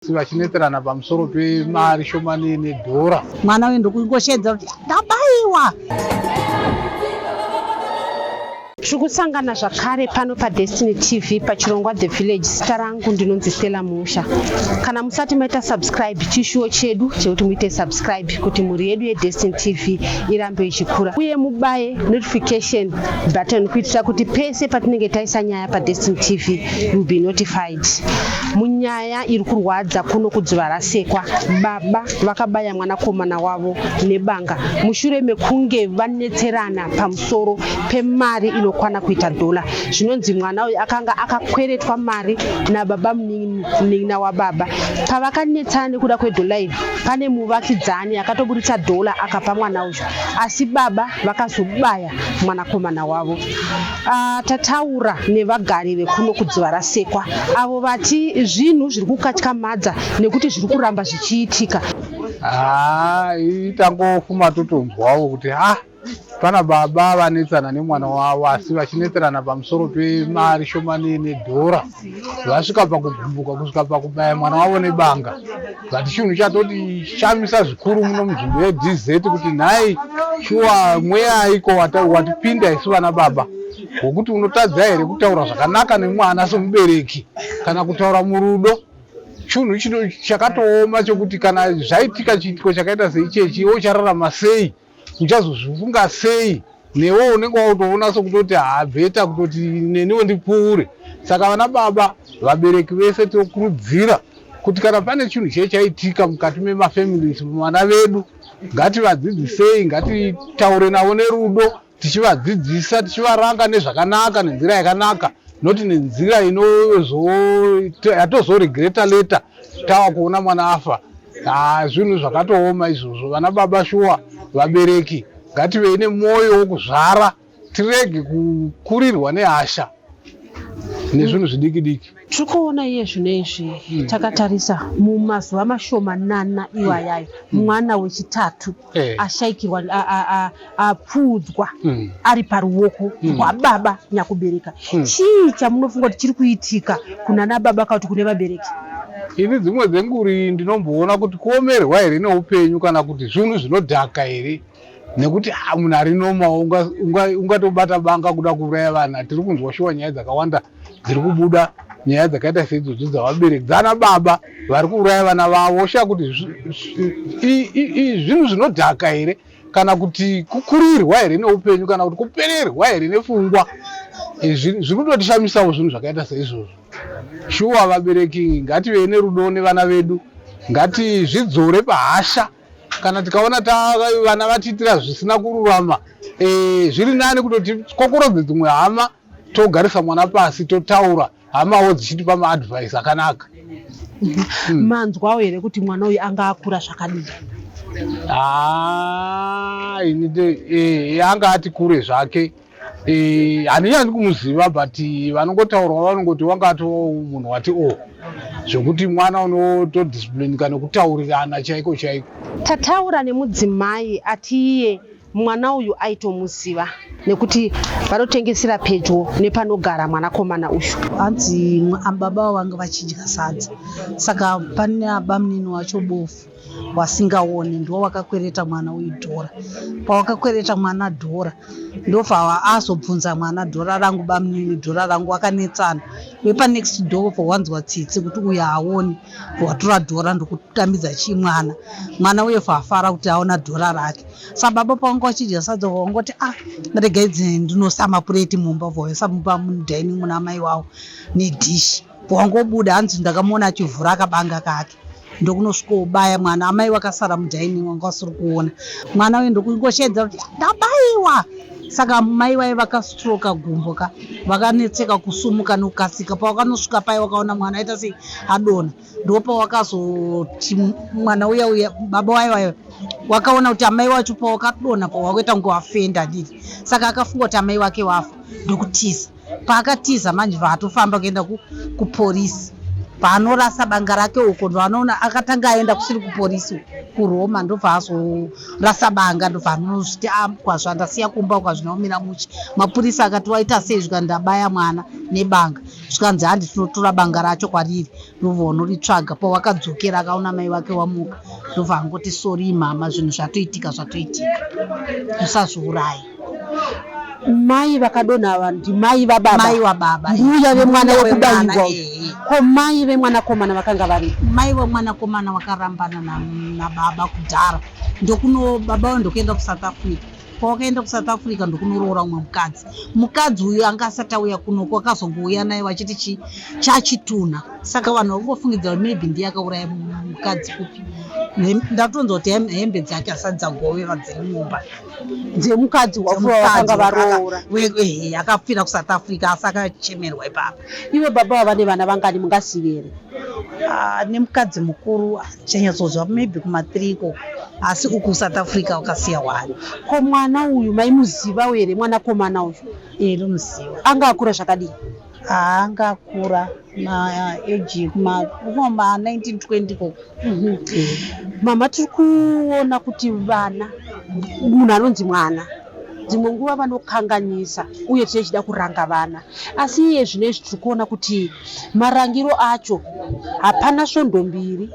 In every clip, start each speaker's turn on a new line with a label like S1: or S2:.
S1: Vachinetserana pamusoro pemari shomanene dhora.
S2: Mwana uyu ndokungosheedza kuti ndabaiwa.
S3: Tiri kusangana zvakare pano paDestiny TV pachirongwa The Village. Zita rangu ndinonzi Stella Musha. Kana musati maita subscribe, chishuwo chedu chekuti muite subscribe kuti mhuri yedu yeDestiny TV irambe ichikura uye mubaye notification button kuitira kuti pese patinenge taisa nyaya paDestiny TV you'll be notified. Munyaya iri kurwadza kuno kuDzivarasekwa, baba vakabaya mwanakomana wavo nebanga mushure mekunge vanetserana pamusoro pemari inokwana kuita dhola. Zvinonzi mwana uyu akanga akakweretwa mari nababa munin'ina wababa. Pavakanetsana nekuda kwedhola iri, pane muvakidzani akatoburitsa dhola akapa mwana uyu, asi baba vakazobaya mwanakomana wavo. Uh, tataura nevagari vekuno kuDzivarasekwa avo vati zvinhu zviri kukatyamadza nekuti zviri kuramba zvichiitika.
S1: Haa, tangofuma totonzwawo kuti ha pana baba vanetsana nemwana wavo asi vachinetserana pamusoro pemari shomanene dhora vasvika pakugumbuka kusvika pakubaya mwana wavo nebanga but chinhu chatoti shamisa zvikuru muno munzvimbo yedz kuti nhai shuwa mweyaiko watipinda isu vana baba wokuti unotadza here kutaura zvakanaka nemwana semubereki kana kutaura murudo chinhu chino chakatooma chokuti kana zvaitika chiitiko chakaita seichechi iwe uchararama sei uchazozvifunga sei newe unenge wautoona sokutoti habheta kutoti neniwo ndipfuure saka vana baba vabereki vese tokurudzira kuti kana pane chinhu chee chaitika mukati memafamilies vana vedu ngativadzidzisei ngatitaure navo nerudo tichivadzidzisa tichivaranga nezvakanaka nenzira yakanaka not nenzira inozoyatozoregreta later tava kuona mwana afa. Haa zvinhu zvakatooma izvozvo vana baba shuwa vabereki ngativei nemwoyo wokuzvara tirege kukurirwa nehasha nezvinhu zvidiki diki.
S3: Tiri kuona iye zvino izvi hmm. takatarisa mumazuva mashomanana iwayayo hmm. mwana wechitatu eh. ashaikirwa apfuudzwa hmm. ari paruoko rwababa nyakubereka. Chii chamunofunga kuti chiri kuitika kunana baba kana kuti kune vabereki?
S1: Ini dzimwe dzenguri ndinomboona kuti kuomerwa here neupenyu kana kuti zvinhu zvinodhaka here nekuti ah, munhu ari normal ungatobata banga kuda kuuraya vana. Tiri kunzwa shuwa nyaya dzakawanda dziri kubuda nyaya dzakaita seidzodzo dzavabereki dzana baba vari kuuraya vana vavo oshaya kuti zvinhu zvinodhaka here kana kuti kukurirwa here neupenyu kana kuti kupererwa here nepfungwa zviri kutotishamisawo zvinhu zvakaita seizvozvo shuwa vabereki ngativei nerudo nevana vedu ngatizvidzore pahasha kana tikaona vana vatiitira zvisina kururama e, zviri nani kutoti kokorodze dzimwe hama togarisa mwana pasi totaura hamawo dzichitipa maadvice akanaka
S3: hmm. Manzwawo here kuti mwana uyu anga akura zvakadii?
S1: Ah, ini eh, anga ati kure zvake eh, handinyanyi kumuziva but vanongotaurwa vanongoti wanga ato munhu wati o oh, zvokuti mwana unotodisciplinika nekutaurirana chaiko chaiko.
S3: Tataura nemudzimai ati iye Mwana uyu aitomuziva nekuti vanotengesera pedyo nepanogara mwanakomana uyu.
S2: Hanzi baba vanga vachidya sadza saka pane abamunini wacho bofu wasingaone ndiwo wakakwereta mwana uyu dhora. Pawakakwereta mwana dhora ndobva azobvunza mwana dhora rangu bamunini dhora rangu wakanetsana. Wepanext door wanzwa tsitsi kuti uyu haaoni watora dhora ndokutambidza chii mwana. Mwana uye afara kuti aona dhora rake. Sababa pawanga wachidya sadza wangoti ah regai ndinosama pureti mumba voisa mumba mudining muna mai wavo nedhishi wangobuda hanzi ndakamuona achivhura akabanga kake ndokunosvikobaya mwana amai wakasara mudining wanga wasiri kuona mwana uyu ndokungosheedza kuti ndabaiwa saka mai vaye vakastroka gumbo ka vakanetseka kusumuka nokukasika pawakanosvika paye wakaona mwana aita sei adonha ndopawakazoti mwana uya uya baba wayo wayo wakaona kuti amai wacho pawakadonha pawakuita kunge wafenda handiti saka akafunga kuti amai wake wafa ndokutiza paakatiza manje vaatofamba kuenda kuporisi. Paanorasa banga rake uko ndoanoona akatanga aenda kusiri kuporisi kuRoma, ndobva azorasa banga, ndobva anozviti kwazvo andasiya kumba uko hazvina kumira mushe. Mapurisa akati waita sei, zvikanzi ndabaya mwana nebanga, zvikanzi handi tinotora banga racho kwariri, ndobva unoritsvaga. Pawakadzokera akaona mai vake wamuka, ndobva angoti sori mama, zvinhu zvatoitika zvatoitika, musazviuraye.
S3: Mai vakadonha ava ndimai vababa?
S2: Mai wababa.
S3: Mbuya vemwana wekubayiwa.
S2: Ehe.
S3: Ko mai vemwanakomana vakanga vari?
S2: Mai vemwanakomana wakarambana nababa kudhara, ndokuno baba vavo ndokuenda kuSouth Africa. Pawakaenda kuSouth Africa ndokunoroora umwe mukadzi. Mukadzi uyu anga asati auya kunoko, akazongouya naye vachiti chi chachitunha. Saka vanhu vakungofungidzira kuti maybe ndiye akauraya mukadzi. Kupi, ndatonzwa kuti hembe dzake asati dzagoveva dziri mumba.
S3: Dzemukadzi wafuva vakanga varoora?
S2: Ehe, akafira kuSouth Africa asi akachemerwa ipapa.
S3: Ivo baba vava nevana vangani, mungazivi here?
S2: Ah, nemukadzi mukuru chanyatsozwa maybe kuma3 ikoko, asi uku South Africa wakasiya one.
S3: Ko mwana uyu maimuzivawo here, mwanakomana uyu?
S2: Ndomuziva.
S3: Anga akura zvakadii?
S2: Anga akura maeji kuma 1920 ikoko.
S3: Mama, tiri kuona kuti vana, munhu anonzi mwana, dzimwe nguva vanokanganisa uye tichida kuranga vana, asi iye zvinezvi tiri kuona kuti marangiro acho hapana svondo mbiri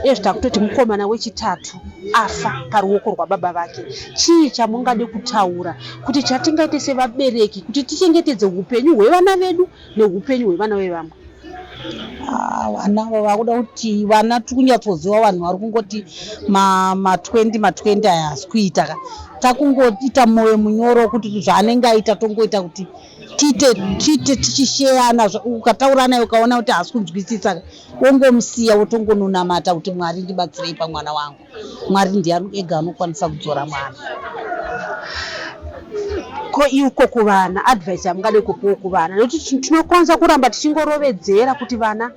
S3: ezvi takutoti mukomana wechitatu afa paruoko rwababa vake. Chii chamungade kutaura kuti chatingaite sevabereki kuti tichengetedze upenyu hwevana vedu neupenyu hwevana vevamwe?
S2: Ah, vana ava vakuda kuti vana tiri kunyatsoziva vanhu vari kungoti ma20 ma20 aya hasi kuita ka. Takungoita mwoyo munyoro kuti zvaanenge aita tongoita kuti tiite tichisheyana. Ukataura naye ukaona kuti haasi kunzwisisa ka, wongomusiya wotongononamata kuti Mwari ndibatsirei pamwana wangu. Mwari ndiye ega anokwanisa kudzora mwana.
S3: Ko iko kuvana, advice yamungade kupiwo kuvana, nekuti tinokwanisa kuramba tichingorovedzera kuti vana,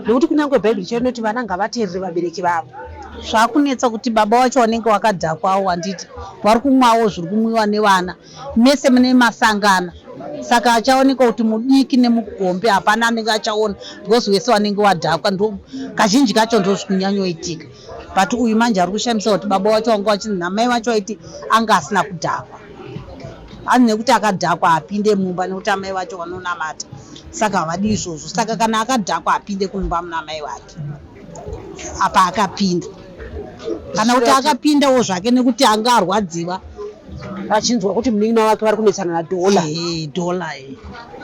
S3: nekuti kunyange Bhaibheri chairo rinoti vana ngavateerere vabereki vavo.
S2: Zvakunetsa kuti baba vacho vanenge vakadhakwawo, handiti vari kumwawo zviri kumwiwa nevana, mese mune masangana, saka achaonekwa kuti mudiki nemugombe hapana anenge achaona because vese vanenge vadhakwa. Ndo kazhinji kacho ndo zvikunyanyoitika. But uyu manje ari kushamisa kuti baba vacho vanga vachinzi namai vacho vaiti anga asina kudhakwa, ani nekuti akadhakwa apinde mumba, nekuti amai vacho vanonamata, saka havadi izvozvo. Saka kana akadhakwa apinde kumba muna mai vake, apa akapinda, kana kuti akapindawo zvake nekuti anga arwadziwa.
S3: Achinzwa kuti munin'ina wake vari kunetsana nadhola.
S2: Ehe, dhola e.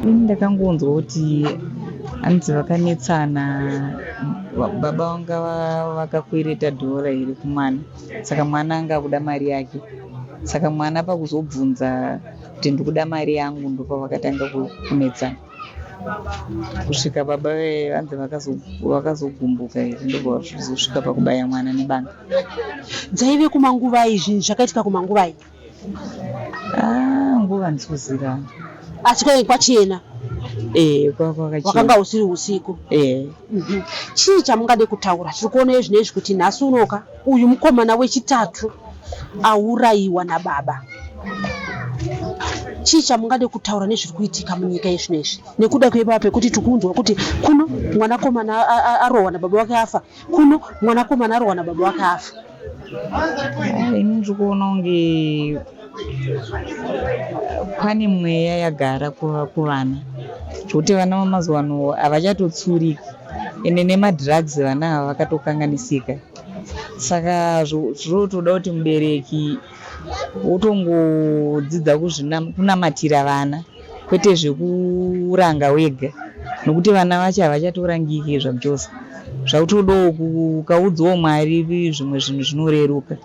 S4: Ini ndakangonzwa kuti hanzi vakanetsana, baba vanga vakakwereta dhora here kumwana, saka mwana anga akuda mari yake. Saka mwana pakuzobvunza kuti ndikuda mari yangu, ndopavakatanga kunetsana kusvika baba hanzi vakazogumbuka here, ndobva vazosvika pakubaya mwana nebanga.
S3: Dzaive kumanguvai zvinhu zvakaitika, kumanguvai?
S4: Ah, nguva handisi.
S3: Asi kwainge kwachena?
S4: Ee, kwakachena.
S3: Wakanga usiri usiku?
S4: Ee.
S3: Chii chamungade kutaura? Tiri kuona izvinezvi kuti nhasi unoka uyu mukomana wechitatu aurayiwa nababa. Chii chamungade kutaura nezviri kuitika munyika yezvinezvi, nekuda kwepapa pekuti tiri kunzwa kuti kuno mwanakomana arohwa nababa wake afa, kuno mwanakomana arohwa nababa wake afa?
S4: Ah, ini ndiri kuona kunge pane mweya yagara kuvana, zvokuti vana vamazuva ano havachatotsuriki, ende nemadrugs vana ava vakatokanganisika. Saka zvinotoda kuti mubereki wotongodzidza kunamatira vana, kwete zvekuranga wega, nokuti vana vacho havachatorangiki zvachose. Zvakutodawo ukaudzawo Mwari, zvimwe zvinhu zvinoreruka.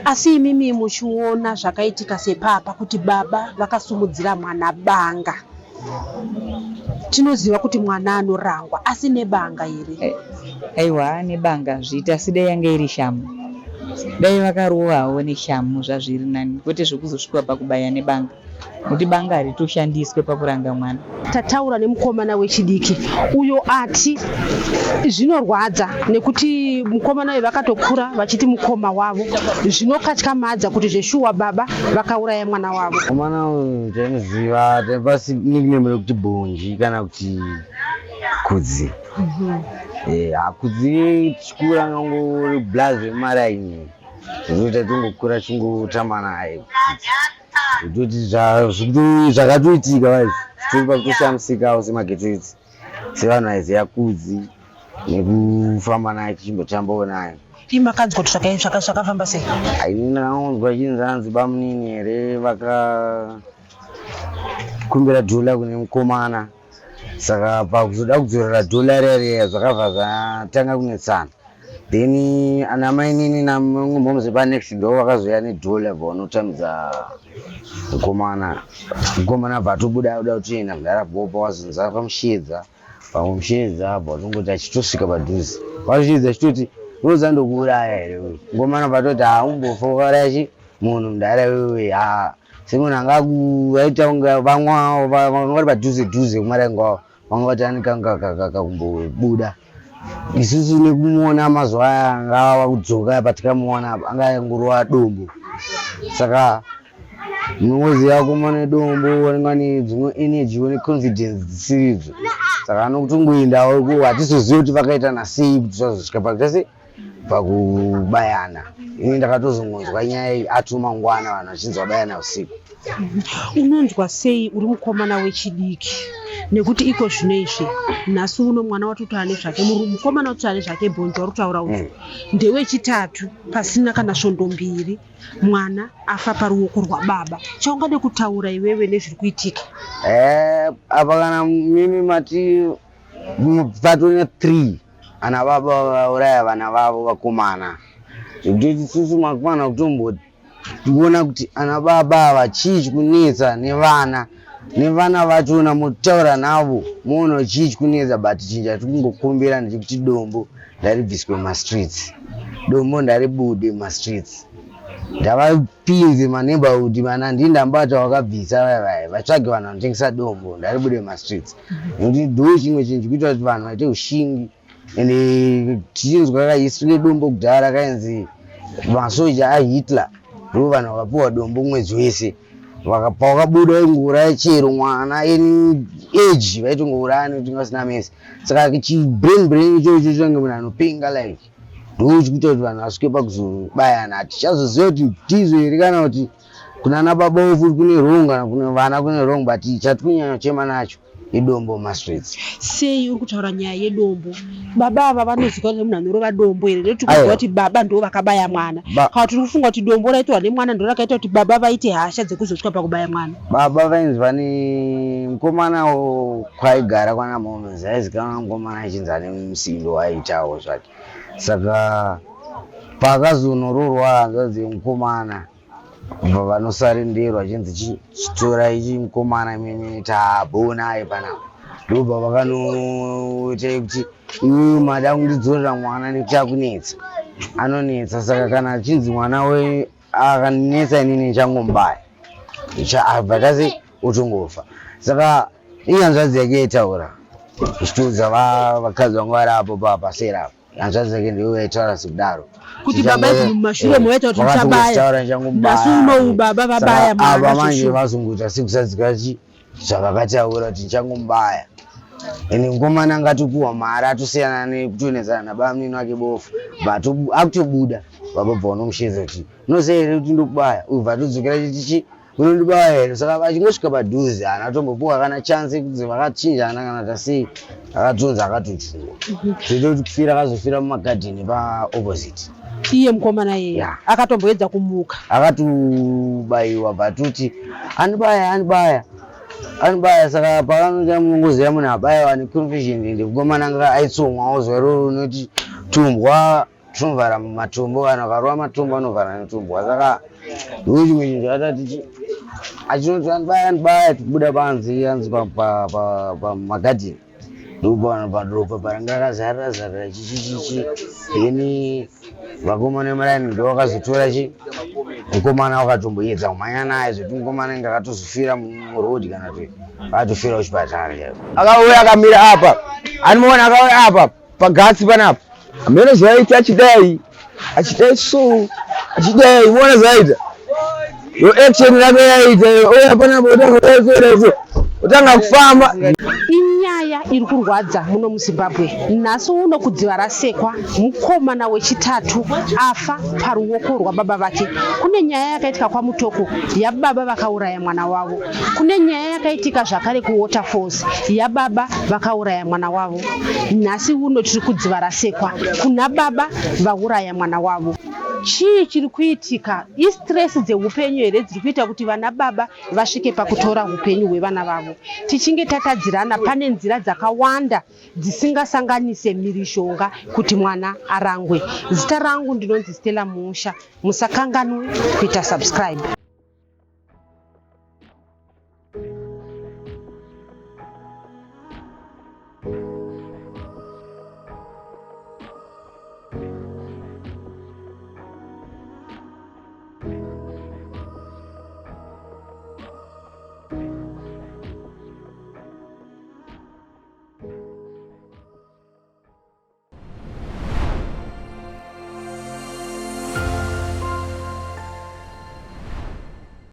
S3: Asi imimi muchiona zvakaitika sepapa kuti baba vakasumudzira mwana banga, tinoziva kuti mwana anorangwa, asi nebanga here?
S4: Aiwa, nebanga zviita, asi dai yanga iri shamu, dai vakarovawo neshamu zvazviri nani, kwete zvekuzosvika pakubaya nebanga, nokuti banga haritoshandiswe pakuranga mwana.
S3: Tataura nemukomana wechidiki uyo ati zvinorwadza nekuti mukomana uyu vakatokura vachiti mukoma wavo. Zvinokatyamadza kuti zveshuwa baba vakauraya mwana wavo.
S5: Mukomana uyu taimuziva, taipa nickname rekuti Bonji kana kuti Kudzi. Hakudzi tichikura ngangori blaz vemaraini zvinoita tongokura chingotamba naye kutoti zvakatoitika vaizvi titori pakutoshamisikawo semagetsi sevanhu vaiziva Kudzi nekufamba naye tichimbotambawo naye.
S3: Imi makanzwa kuti zvakafamba sei?
S5: Ini ndakangonzwa chinzi hanzi bamunini here vakakumbira dhola kune mukomana, saka pakuzoda kudzorera dhola riya riya zvakabva zvatanga kunetsana. Then ana mainini namomzi panext door vakazouya nedhola vaunotambidza mukomana. Mukomana bva atobuda akuda kutoenda mudhara bhopa wazonzi vakamushedza, vamushedza bva watongoti achitosvika padhuze vasheedza achitoti unoziva ndokuuraya here uyu. Mukomana bva atoti haumbofa wakauraya chi munhu mudhara wewe. Ha, semunhu anga aita kunge vamwe vanga vari padhuze dhuze kumaraingo avo vanga vati ane kanga kakumbobuda. Isusu nekumuona mazuva aya anga ava kudzoka patikamuona apa anga angorova dombo, saka munongoziva vakomana vedombo vanenge vane dzimwe energy neconfidence dzisiridzo, saka anokutongoendawo iko hatizozivi kuti vakaita nasei kuti zvazosvika pakuita sei pakubayana. Ini ndakatozongonzwa nyaya iyi atomangwana vanhu vachinzi vabayana usiku.
S3: Unonzwa sei uri mukomana wechidiki, nekuti iko zvino izvi nhasi uno mwana watotova nezvake, mukomana watotova nezvake bhonzo uri kutaura uyu ndewechitatu pasina kana svondo mbiri mwana afa paruoko rwababa. Chaungade kutaura iwewe nezviri kuitika?
S5: Apa kana mimi mati patone 3 ana baba vauraya vana vavo vakomana, zvekutoti isusu makomana kutomboona kuti ana baba ava chii chikunetsa nevana nevana vachona, motaura navo moona chii chikunetsa. But chinhu chatikungokumbira ndechekuti dombo ndaribviswe mumastreets, dombo ndaribude mumastreets, ndavapinze maneighborhood mana ndii ndambata wakabvisa vaya vaya vatsvage vanhu vanotengesa dombo ndaribude mumastreets, nekuti ndo chimwe chinhu chikuita kuti vanhu vaite ushingi. Ende tichinzwa kahistory yedombo kudhara kainzi masoja aHitler ndo vanhu vakapiwa dombo mwedzi wese, pawakabuda waingouraya chero mwana any age, vaitongouraya nekuti vasina mese. Saka chibrain brain ichocho chinenge munhu anopenga like ndo chikuita kuti vanhu vasvike pakuzobayana. Hatichazoziva kuti ndizvo here kana kuti kuna baba futi kune wrong kana kune vana kune wrong, but chatiri kunyanya kuchema nacho idombo mumastreets.
S3: Sei uri kutaura nyaya yedombo? Baba ava vanozikanwa nemunhu anorova dombo here? Nekuti kuziva kuti baba ndo vakabaya mwana, kana tiri kufunga kuti dombo raitorwa nemwana ndo rakaita kuti baba vaite hasha dzekuzosvika pakubaya mwana?
S5: Baba vainzi vane mukomana kwaigara kwana momzi aizikanwa mukomana achinzi ane musindo aiitawo zvake. Saka paakazonoroorwa hanzvadzi yemukomana bva vanosarenderwa achinzi chitora ichi mukomana imimi tabonaye panapa, ndobva vakanoita kuti iwewe mada kundidzorera mwana nekuti akunetsa, anonetsa. Saka kana achinzi mwana we akanetsa inini ndichangomubaya abva tasi otongofa. Saka ihanzvadzi yake yaitaura ichitoudza vakadzi vangu vari apo pasera apo, hanzvadzi yake ndiyo yaitaura sekudaro.
S3: Kuti baba izvi mumashure movaita kuti muchabaya, nhasi unowu baba vabaya
S5: mwana. Ava manje vazongoita sekusadzika chi zvavakataura kuti ndichangomubaya. Ende mukomana angatopiwa mari atosiyana nekutonetsana nabamunini wake bofu, but akutobuda baba bva unomushedza kuti unoziva here kuti ndokubaya, ubva atodzokera chitichi unondibaya here. Saka vachingosvika padhuze haana tombopiwa kana chance yekuti vakachinjana kana tasei, akatonzi akatochungwa zvoita kuti kufira akazofira mumagadheni paopposite.
S3: Iye mukomana iyeye akatomboedza kumuka?
S5: Akatobayiwa bvatoti anibaya, anibaya, anibaya. Saka paanoita munongoziva munhu abayiwa neconfusion. Ende mukomana anga aitsomwawo zuva iroro, unoti tumbwa tunovhara matombo, vanhu vakarova matombo anovhara netumbwa. Saka ndo chimwe chinhu chakatati achinoti anibaya, anibaya, tikubuda panze anzi pamagadheni ndopadoropa paranga rakazarira zarira chichichichi. Then vakomana vemuraini ndo vakazotora chi mukomana, vakatomboedza kumhanya naye zvekuti mukomana inge akatozofira murodhi kana kuti akatofira kuchipatara chaiko.
S6: Akauya akamira apa, anomuona akauya apa pagatsi panapa, hameno zvaita achidai achidai so achidai, muona zvaita yo action rake yaita oya panapa oda so. Otanga kufamba.
S3: Inyaya iri kurwadza muno muZimbabwe. Nhasi uno kudziva rasekwa, mukomana wechitatu afa paruoko rwababa vake. Kune nyaya yakaitika kwaMutoko yababa vakauraya mwana wavo. Kune nyaya yakaitika zvakare kuWaterfalls yababa vakauraya mwana wavo. Nhasi uno tiri kudziva rasekwa kuna baba vauraya mwana wavo. Chii chiri kuitika? Istress dzeupenyu here dziri kuita kuti vana baba vasvike pakutora upenyu hwevana vavo? Tichinge tatadzirana, pane nzira dzakawanda dzisingasanganise mhirizhonga kuti mwana arangwe. Zita rangu ndinonzi Stella Muusha. Musakanganwe kuita subscribe.